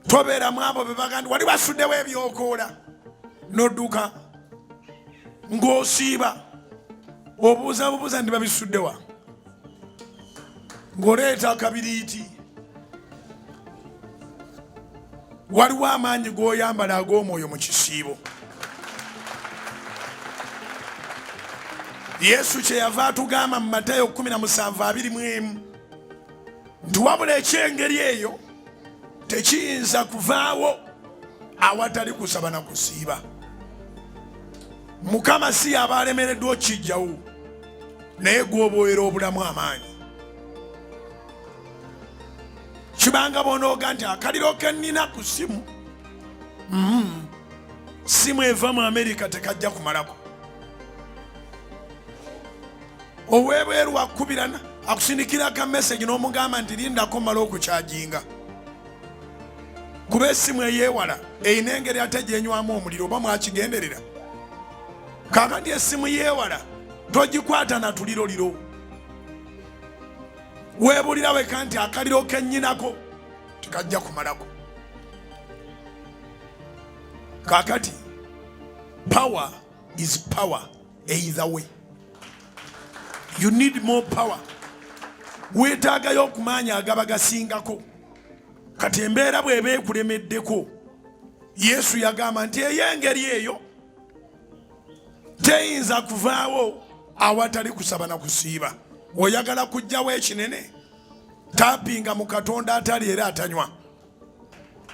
Tobeeramu abo be bagamba nti wali basuddewo ebyokoola n'odduka ng'osiiba obuuza bubuuza nti babisuddewa ng'oleeta akabiriiti. Waliwo amaanyi g'oyambala ag'omwoyo mu kisiibo. Yesu kyeyava atugamba mu Matayo 17:21 nti wabula eky'engeri eyo tekiyinza kuvaawo awatali kusaba na kusiiba. Mukama si yaba alemereddwa okukijjawo, naye gw'oba obulamu amaanyi. Kibanga bw'onooga nti akaliro ke nnina ku simu, simu eva mu Amerika tekajja kumalako. Ow'ebweru akubirana akusindikira ka message n'omugamba nti lindako mmale okukyajinga, kuba essimu eyeewala erina engeri ate gyenywamu omuliro, oba mwakigenderera. Kaakati essimu yeewala togikwata na tuliroliro, weebulira weka nti akaliro kennyinako tekajja kumalako. Kaakati power is power either way. You need more power. Weetaagayo okumaanyi agaba gasingako. Kati embeera bw'eba ekulemeddeko, Yesu yagamba nti ey'engeri eyo teyinza kuvaawo awatali kusaba na kusiiba. Oyagala kuggyawo ekinene, taapinga mu Katonda atali era atanywa.